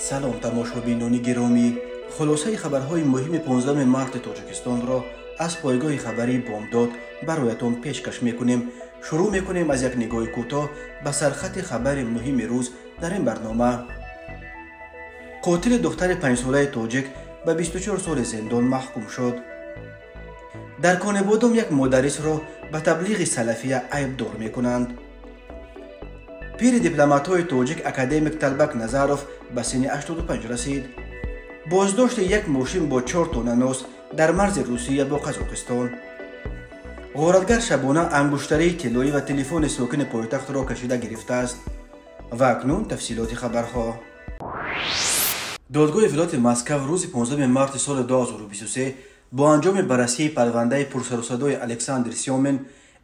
Салом, тамошобинони гиромӣ. Хулосаи хабарҳои муҳими 15 марти Тоҷикистонро аз пойгоҳи хабарии Бомдод бароятон пешкаш мекунем. Шурӯъ мекунем аз як нигоҳи кӯтоҳ ба сархати хабари муҳими рӯз дар ин барнома. Қотили духтари панҷсолаи тоҷик ба 24 соли зиндон маҳкум шуд. Дар Конибодом як мударрисро ба таблиғи салафия айбдор мекунанд. Пири дипломатҳои тоҷик академик Талбак Назаров ба синни 85 расид. Боздошти як мошин бо 4 тонна нос дар марзи Русия бо Қазоқистон. Ғоратгар шабона ангуштарии тиллоӣ ва телефони сокини пойтахтро кашида гирифтааст. Ва акнун тафсилоти хабарҳо. Додгоҳи вилояти Москав рӯзи 15 марти соли 2023 бо анҷоми баррасии парвандаи пурсарусадои Александр Сёмин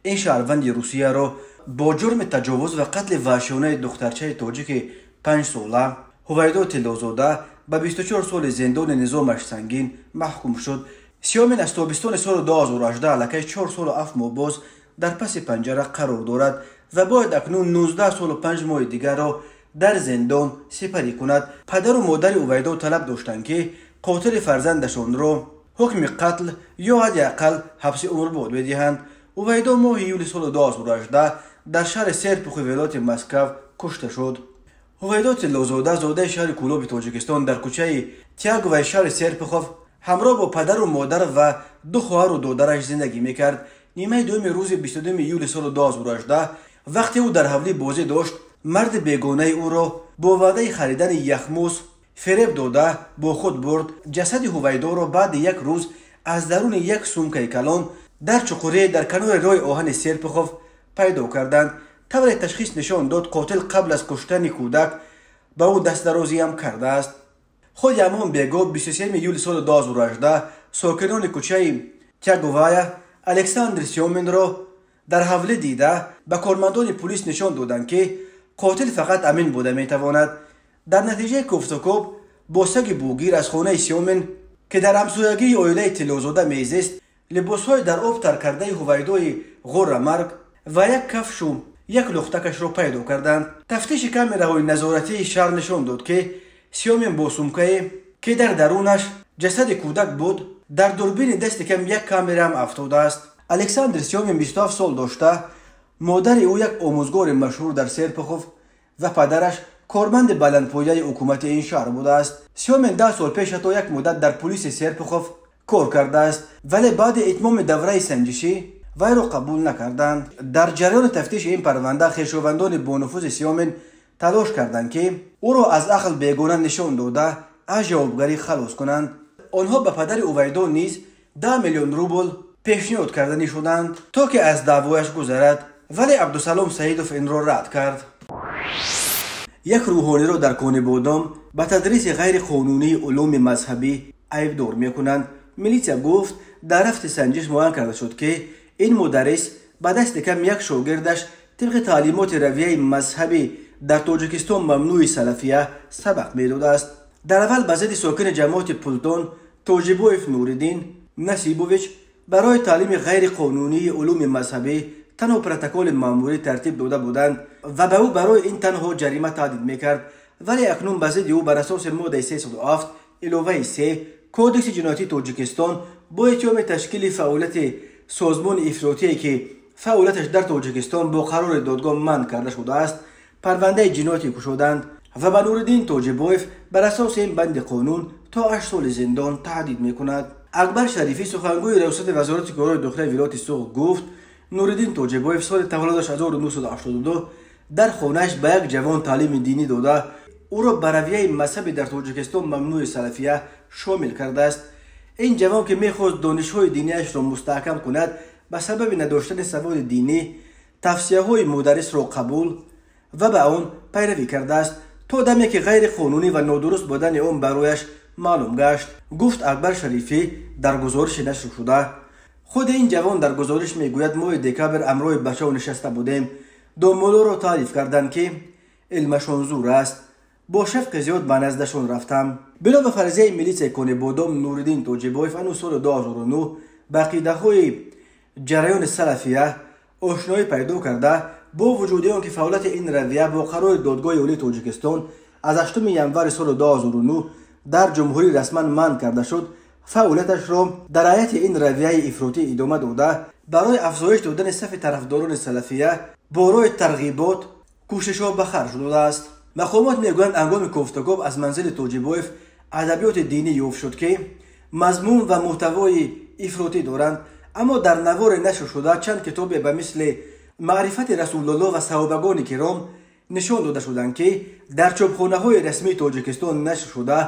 ин шаҳрванди Русияро бо ҷурми таҷовуз ва қатли ваҳшиёнаи духтарчаи тоҷики 5-сола Ҳувайдо Тиллозода ба 24 соли зиндони низомаш сангин маҳкум шуд. Сёмин аз тобистони соли 2018 аллакай 4 солу 7 моҳ боз дар паси панҷара қарор дорад ва бояд акнун 19 солу 5 моҳи дигарро дар зиндон сипарӣ кунад. Падару модари Ҳувайдо талаб доштанд, ки қотили фарзандашонро ҳукми қатл ё ҳадди ақал ҳабси умрбод бидиҳанд. Ҳувайдо моҳи июли соли 2018 дар шаҳри Серпухи вилояти Москав кушта шуд. Ҳувайдо Тиллозода, зодаи шаҳри Кӯлоби Тоҷикистон, дар кӯчаи Тяговаи шаҳри Серпухов ҳамроҳ бо падару модар ва ду хоҳару додараш зиндагӣ мекард. Нимаи дуюми рӯзи 22 июли соли 2018 вақте ӯ дар ҳавлӣ бозӣ дошт, марди бегонаи ӯро бо ваъдаи харидани яхмӯз фиреб дода бо худ бурд. Ҷасади Ҳувайдоро баъди як рӯз аз даруни як сумкаи калон дар чуқурие дар канори роҳи оҳани Серпухов пайдо карданд. Тавре ташхис нишон дод, қотил қабл аз куштани кӯдак ба ӯ дастдарозиам кардааст. Худи ҳамон бегоҳ 23 июли соли 2018 сокинони кӯчаи Тяговая Александр Сёминро дар ҳавлӣ дида ба кормандони пулис нишон доданд, ки қотил фақат амин буда метавонад. Дар натиҷаи кофтукоб бо саги бугир аз хонаи Сёмин, ки дар ҳамсоягии оилаи Тиллозода мезист, либосҳои дар об тар кардаи Ҳувайдои ғуррамарг ва як кафшу як лухтакашро пайдо карданд. Тафтиши камераҳои назоратии шаҳр нишон дод, ки Сёмин бо сумкае, ки дар дарунаш ҷасади кӯдак буд, дар дурбини дасти кам як камераам афтодааст. Александр Сёмин 27 сол дошта, модари ӯ як омӯзгори машҳур дар Серпухов ва падараш корманди баландпояи ҳукумати ин шаҳр будааст. Сёмин 10 сол пеш ҳатто як муддат дар пулиси Серпухов кор кардааст, вале баъди итмоми давраи санҷишӣ вайро қабул накарданд. Дар ҷараёни тафтиши ин парванда хешовандони бонуфузи Сёмин талош карданд, ки ӯро аз ақл бегона нишон дода аз ҷавобгарӣ халос кунанд. Онҳо ба падари Ҳувайдо низ 10 миллион рубл пешниҳод карданӣ шуданд, то ки аз даъвояш гузарад, вале Абдусалом Саидов инро рад кард. Як рӯҳониро дар Конибодом ба тадриси ғайриқонунии улуми мазҳабӣ айбдор мекунанд. Милитсия гуфт, дар рафти санҷиш муайян карда шуд, ки ин мударрис ба дасти кам як шогирдаш тибқи таълимоти равияи мазҳабӣ дар Тоҷикистон мамнӯи салафия сабақ медодааст. Дар аввал ба зидди сокини ҷамоати Пултон Тоҷибоев Нуриддин Насибович барои таълими ғайриқонунии улуми мазҳабӣ танҳо протоколи маъмурӣ тартиб дода буданд ва ба ӯ барои ин танҳо ҷарима таҳдид мекард, вале акнун ба зидди ӯ бар асоси моддаи 307 иловаи 3 Кодекси ҷиноятии Тоҷикистон бо иттиҳоми ташкили фаъолияти созмони ифротие, ки фаъолияташ дар Тоҷикистон бо қарори додгоҳ манъ карда шудааст, парвандаи ҷиноятӣ кушоданд ва ба Нуриддин Тоҷибоев бар асоси ин банди қонун то 8 соли зиндон таҳдид мекунад. Акбар Шарифӣ, сухангӯи раёсати вазорати корҳои дохилаи вилояти Суғд, гуфт, Нуриддин Тоҷибоев соли таваллудаш 1982 дар хонааш ба як ҷавон таълими динӣ дода, ӯро ба равияи мазҳаби дар Тоҷикистон мамнӯи салафия шомил кардааст. Ин ҷавон, ки мехост донишҳои диниашро мустаҳкам кунад, ба сабаби надоштани саводи динӣ тавсияҳои мударрисро қабул ва ба он пайравӣ кардааст, то даме ки ғайриқонунӣ ва нодуруст будани он барояш маълум гашт, гуфт Акбар Шарифӣ дар гузориши нашр шуда. Худи ин ҷавон дар гузориш мегӯяд: моҳи декабр ҳамроҳи бачаҳо нишаста будем, домулоро таъриф карданд, ки илмашон зур аст. Бо шавқи зиёд ба наздашон рафтам. Бино ба фарзияи милитсияи Конибодом, Нуриддин Тоҷибоев ҳанӯз соли 2009 ба ақидаҳои ҷараёни салафия ошноӣ пайдо карда, бо вуҷуди он ки фаъолияти ин равия бо қарори Додгоҳи Олии Тоҷикистон аз 8 январи соли 2009 дар ҷумҳурӣ расман манъ карда шуд, фаъолияташро дар ҳайати ин равияи ифротӣ идома дода, барои афзоиш додани сафи тарафдорони салафия бо роҳи тарғибот кӯшишҳо ба харҷ додааст. Мақомот мегӯянд, ҳангоми кофтукоб аз манзили Тоҷибоев адабиёти динӣ ёфт шуд, ки мазмун ва муҳтавои ифротӣ доранд, аммо дар навори нашр шуда чанд китобе ба мисли маърифати Расулуллоҳ ва саҳобагони киром нишон дода шуданд, ки дар чопхонаҳои расмии Тоҷикистон нашр шуда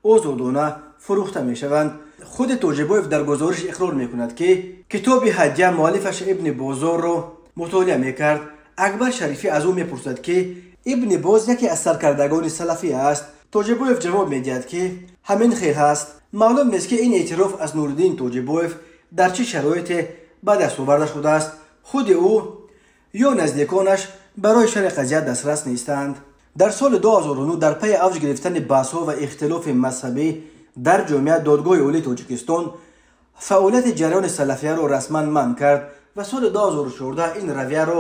озодона фурӯхта мешаванд. Худи Тоҷибоев дар гузориш иқрор мекунад, ки китоби ҳадя муаллифаш Ибни Бозорро мутолиа мекард. Акбар Шарифӣ аз ӯ мепурсад, ки Ибни Боз яке аз саркардагони салафия аст. Тоҷибоев ҷавоб медиҳад, ки ҳамин хел ҳаст. Маълум нест, ки ин эътироф аз Нуриддин Тоҷибоев дар чӣ шароите ба даст оварда шудааст. Худи ӯ ё наздиконаш барои шарҳи қазия дастрас нестанд. Дар соли 2009 дар пайи авҷ гирифтани баҳсҳо ва ихтилофи мазҳабӣ дар ҷомеа Додгоҳи Олии Тоҷикистон фаъолияти ҷараёни салафияро расман манъ кард ва соли 2014 ин равияро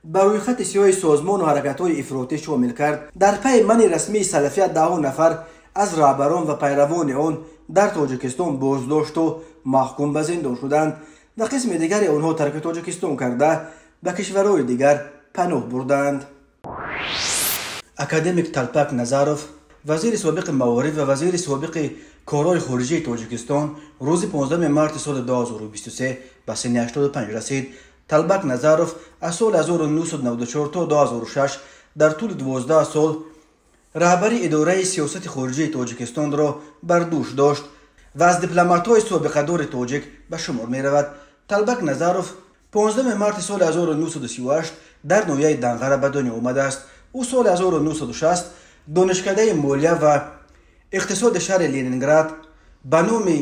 ба рӯйхати сиёҳи созмону ҳаракатҳои ифротӣ шомил кард. Дар пайи манъи расмии салафия даҳҳо нафар аз раҳбарон ва пайравони он дар Тоҷикистон боздошту маҳкум ба зиндон шуданд ва қисми дигари онҳо тарки Тоҷикистон карда ба кишварҳои дигар паноҳ бурданд. Академик Талпак Назаров, вазири собиқи маориф ва вазири собиқи корҳои хориҷии Тоҷикистон, рӯзи 15 марти соли 2023 ба синни 85 расид. Талбак Назаров аз соли 1994 то 2006 дар тӯли 12 сол раҳбари идораи сиёсати хориҷии Тоҷикистонро бар дӯш дошт ва аз дипломатҳои собиқадори тоҷик ба шумор меравад. Талбак Назаров 15 марти соли 1938 дар ноҳияи Данғара ба дунё омадааст. Ӯ соли 1960 донишкадаи молия ва иқтисоди шаҳри Ленинград ба номи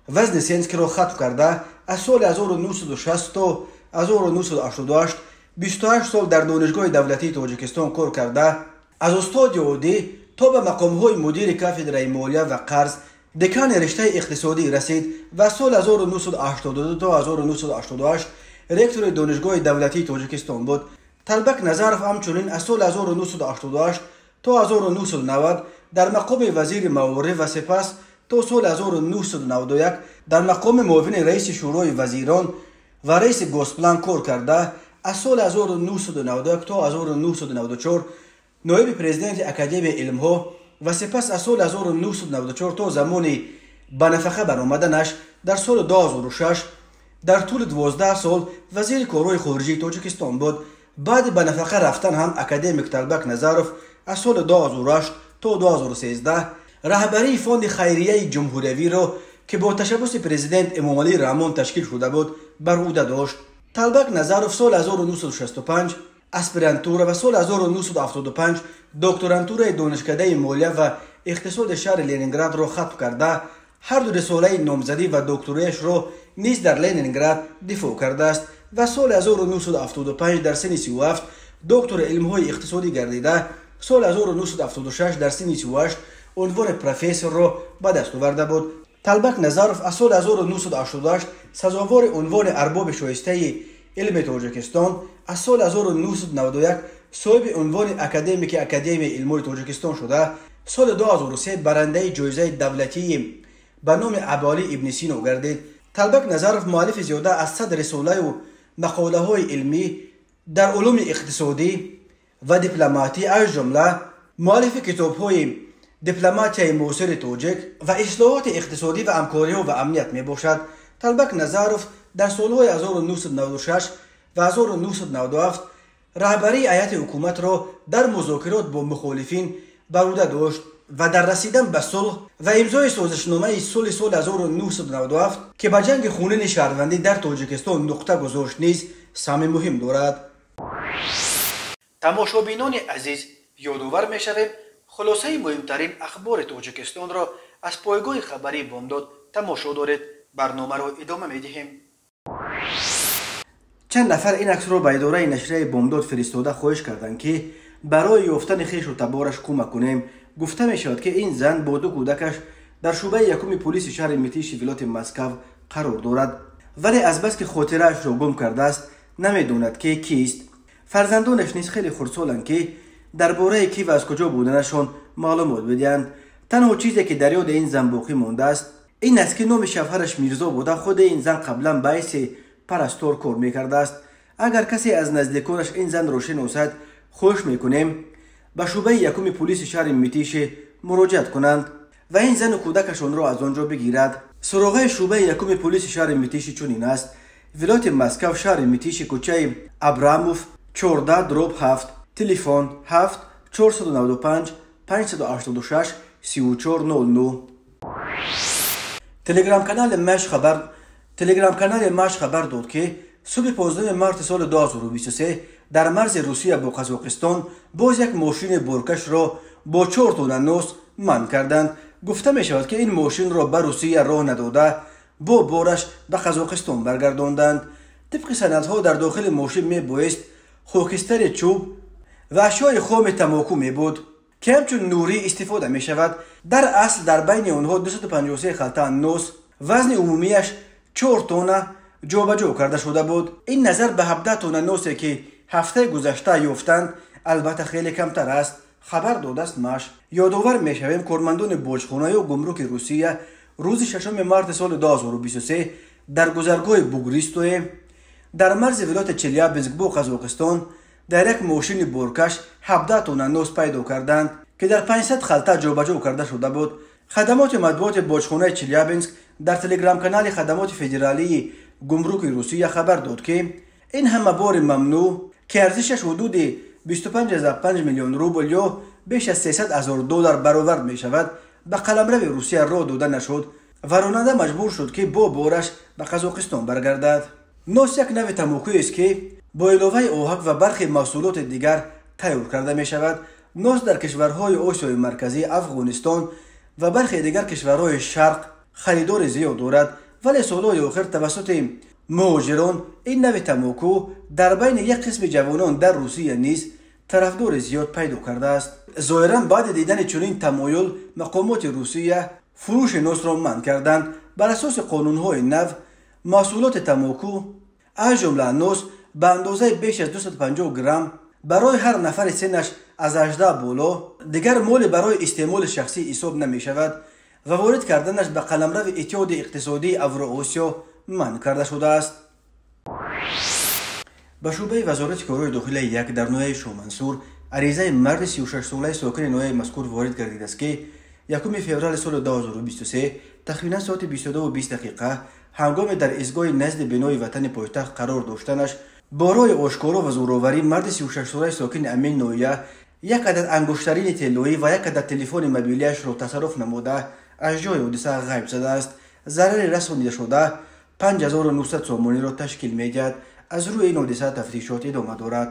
Вознесенскиро хатм карда, аз соли 1960 то 1988 28 сол дар Донишгоҳи давлатии Тоҷикистон кор карда, аз устоди оддӣ то ба мақомҳои мудири кафедраи молия ва қарз, декани риштаи иқтисодӣ расид ва соли 1982 то 1988 ректори Донишгоҳи давлатии Тоҷикистон буд. Талбак Назаров ҳамчунин аз соли 1988 то 1990 дар мақоми вазири маориф ва сипас то соли 1991 дар мақоми муовини раиси Шӯрои вазирон ва раиси Госплан кор карда, аз соли 1991 то 1994 ноиби президенти Академияи илмҳо ва сипас аз соли 1994 то замони ба нафақа баромаданаш дар соли 2006 дар тӯли 12 сол вазири корҳои хориҷии Тоҷикистон буд. Баъди ба нафақа рафтан ҳам академик Талбак Назаров аз соли 2008 то 2013 раҳбарии фонди хайрияи ҷумҳуриявиро, ки бо ташаббуси президент Эмомалӣ Раҳмон ташкил шуда буд, бар ӯҳда дошт. Талбак Назаров соли 1965 аспирантура ва соли 1975 докторантураи донишкадаи молия ва иқтисоди шаҳри Ленинградро хатм карда, ҳар ду рисолаи номзадӣ ва докторияшро низ дар Ленинград дифоъ кардааст ва соли 1975 дар синни 37 доктори илмҳои иқтисодӣ гардида, соли 1976 дар синни 38 унвони профессорро ба даст оварда буд. Талбак Назаров аз соли 1988 сазовори унвони арбоби шоистаи илми Тоҷикистон, аз соли 1991 соҳиби унвони академики Академияи илмҳои Тоҷикистон шуда, соли 2003 барандаи ҷоизаи давлатии ба номи Абуалӣ ибни Сино гардид. Талбак Назаров муаллифи зиёда аз 100 рисолаю мақолаҳои илмӣ дар улуми иқтисодӣ ва дипломатӣ, аз ҷумла муаллифи китобҳои дипломатияи муосири тоҷик ва ислоҳоти иқтисодӣ ва ҳамкориҳо ва амният мебошад. Талбак Назаров дар солҳои 1996 ва 1997 раҳбарии ҳайати ҳукуматро дар музокирот бо мухолифин бар ӯҳда дошт ва дар расидан ба сулҳ ва имзои созишномаи сулҳи соли 1997, ки ба ҷанги хунини шаҳрвандӣ дар Тоҷикистон нуқта гузошт, низ саҳми муҳим дорад. Тамошобинони азиз, ёдовар мешавем, хулосаи муҳимтарин ахбори Тоҷикистонро аз пойгоҳи хабарии Бомдод тамошо доред. Барномаро идома медиҳем. Чанд нафар ин аксро ба идораи нашрияи Бомдод фиристода хоҳиш карданд, ки барои ёфтани хешу табораш кӯмак кунем. Гуфта мешавад, ки ин зан бо ду кӯдакаш дар шӯъбаи якуми пулиси шаҳри Митиши вилояти Москав қарор дорад, вале азбаски хотираашро гум кардааст, намедонад, ки кист. Фарзандонаш низ хеле хурдсоланд, ки Дар бораи ки ва аз куҷо буданашон маълумот бидиҳанд. Танҳо чизе ки дар ёди ин зан боқӣ мондааст ин аст, ки номи шавҳараш Мирзо буда, худи ин зан қаблан ба ҳайси парастор кор мекардааст. Агар касе аз наздиконаш ин занро шиносад, хоҳиш мекунем ба шӯъбаи якуми пулиси шаҳри Митиши муроҷиат кунанд ва ин зану кӯдакашонро аз он ҷо бигирад. Суроғаи шӯъбаи якуми пулиси шаҳри Митиши чунин аст: вилояти Москав, шаҳри Митиши, кӯчаи Абрамов 14/7, телефон 7 495 586 34 00. Телеграм-канали Маш хабар дод, ки субҳи 15 марти соли 2023 дар марзи Русия бо Қазоқистон боз як мошини боркашро бо 4 тонна нос манъ карданд. Гуфта мешавад, ки ин мошинро ба Русия роҳ надода, бо бораш ба Қазоқистон баргардонданд. Тибқи санадҳо, дар дохили мошин мебоист хокистари чӯб ва ашёи хоми тамоку мебуд, ки ҳамчун нурӣ истифода мешавад. Дар асл дар байни онҳо 253 халта нос вазни умумияш 4 тонна ҷобаҷо карда шуда буд. Ин назар ба 17 тонна носе, ки ҳафтаи гузашта ёфтанд, албатта хеле камтар аст, хабар додааст Маш. Ёдовар мешавем, кормандони боҷхона ё гумруки Русия рӯзи 6 марти соли 2023 дар гузаргоҳи Бугристое дар марзи вилояти Челябинск бо Қазоқистон дар як мошини боркаш 17 тонна нос пайдо карданд, ки дар 500 халта ҷобаҷо карда шуда буд. Хадамоти матбуоти боҷхонаи Челябинск дар телеграм-канали Хадамоти федералии гумруки Русия хабар дод, ки ин ҳама бори мамнӯъ, ки арзишаш ҳудуди 25,5 миллион рубл ё беш аз 300 ҳазор доллар баровард мешавад, ба қаламрави Русия роҳ дода нашуд ва ронанда маҷбур шуд, ки бо бораш ба Қазоқистон баргардад. Нос як нави тамокуест, ки бо иловаи оҳак ва бархе маҳсулоти дигар тайёр карда мешавад. Нос дар кишварҳои Осиёи Марказӣ, Афғонистон ва бархе дигар кишварҳои Шарқ харидори зиёд дорад, вале солҳои охир тавассути муҳоҷирон ин нави тамоку дар байни як қисми ҷавонон дар Русия низ тарафдори зиёд пайдо кардааст. Зоҳиран, баъди дидани чунин тамоюл мақомоти Русия фурӯши носро манъ карданд. Бар асоси қонунҳои нав, маҳсулоти тамоку, аз ҷумла нос, ба андозаи беш аз 250 грамм барои ҳар нафари синнаш аз 18 боло дигар моли барои истеъмоли шахсӣ ҳисоб намешавад ва ворид карданаш ба қаламрави Иттиҳоди иқтисодии Авроосиё манъ карда шудааст. Ба шӯъбаи Вазорати корҳои дохилаи як дар ноҳияи Шоҳмансур аризаи марди 36-солаи сокини ноҳияи мазкур ворид гардидааст, ки 1 феврали соли 2023 тахминан соати 22:20 дақиқа ҳангоме дар истгоҳи назди бинои Ватани пойтахт қарор доштанаш бо роҳи ошкоро ва зӯроварӣ марди 36-солаи сокини ҳамин ноҳия як адад ангуштарини тиллоӣ ва як адад телефони мобилиашро тасарруф намуда, аз ҷои ҳодиса ғайб задааст. Зарари расонидашуда 5900 сомониро ташкил медиҳад. Аз рӯи ин ҳодиса тафтишот идома дорад.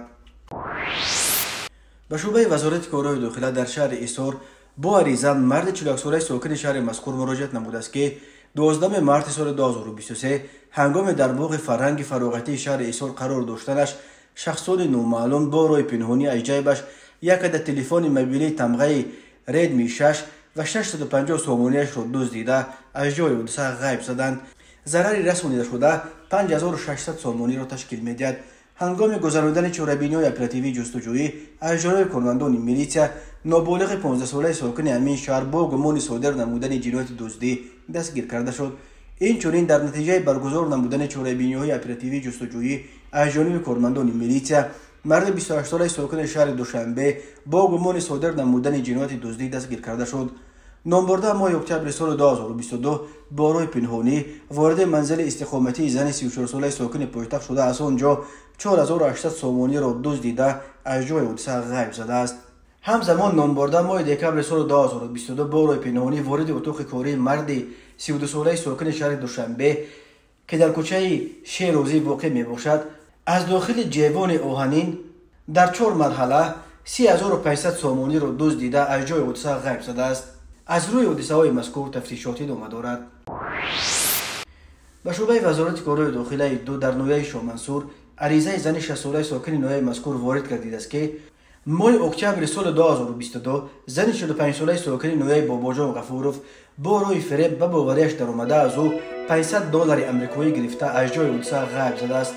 Ба шӯъбаи Вазорати корҳои дохила дар шаҳри Исор бо ариза марди 41-солаи сокини шаҳри мазкур муроҷиат намудааст, ки 12 марти соли 2023 ҳангоме дар боғи фарҳанги фароғатии шаҳри Исор қарор доштанаш шахсони номаълум бо роҳи пинҳонӣ аз ҷайбаш як адад телефони мобилии тамғаи Redmi 6 ва 650 сомониашро дуздида, аз ҷои ҳодиса ғайб заданд. Зарари расонидашуда 5600 сомониро ташкил медиҳад. Ҳангоми гузаронидани чорабиниҳои оперативии ҷустуҷӯӣ аз ҷониби кормандони милитсия ноболиғи 15-солаи сокини ҳамин шаҳр бо гумони содир намудани ҷинояти дуздӣ дастгир карда шуд. Инчунин, дар натиҷаи баргузор намудани чорабиниҳои оперативии ҷустуҷӯӣ аз ҷониби кормандони милитсия марди 28-солаи сокини шаҳри Душанбе бо гумони содир намудани ҷинояти дуздӣ дастгир карда шуд. Номбурда моҳи октябри соли 2022 бо роҳи пинҳонӣ вориди манзили истиқоматии зани 34-солаи сокини пойтахт шуда, аз он ҷо 4800 сомониро дуздида, аз ҷои ҳодиса ғайб задааст. Ҳамзамон, номбурда моҳи декабри соли 2022 бо роҳи пинҳонӣ вориди утоқи кории марди 32-солаи сокини шаҳри Душанбе, ки дар кӯчаи Шерозӣ воқеъ мебошад, аз дохили ҷевони оҳанин дар чор марҳала 30 500 сомониро дуздида, аз ҷои ҳодиса ғайб задааст. Аз рӯи ҳодисаҳои мазкур тафтишот идома дорад. Ба шӯъбаи Вазорати корҳои дохилаи ду дар ноҳияи Шоҳмансур аризаи зани 60-солаи сокини ноҳияи мазкур ворид гардидааст, ки моҳи октябри соли 2022 зани 45-солаи сокини ноҳияи Бобоҷон Ғафуров бо роҳи фиреб ба боварияш даромада, аз ӯ 500 доллари амрикоӣ гирифта, аз ҷои ҳодиса ғайб задааст.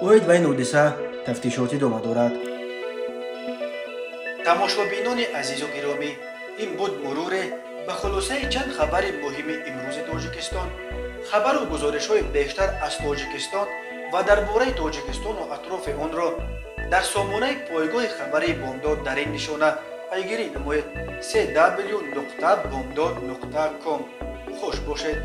Оид ба ин ҳодиса тафтишот идома дорад. Тамошобинони азизу гиромӣ, ин буд муруре ба хулосаи чанд хабари муҳими имрӯзи Тоҷикистон. Хабару гузоришҳои бештар аз Тоҷикистон ва дар бораи Тоҷикистону атрофи онро дар сомонаи пойгоҳи хабарии Бомдод дар ин нишона пайгирӣ намоед: cw.bomdod.com. Хуш бошед.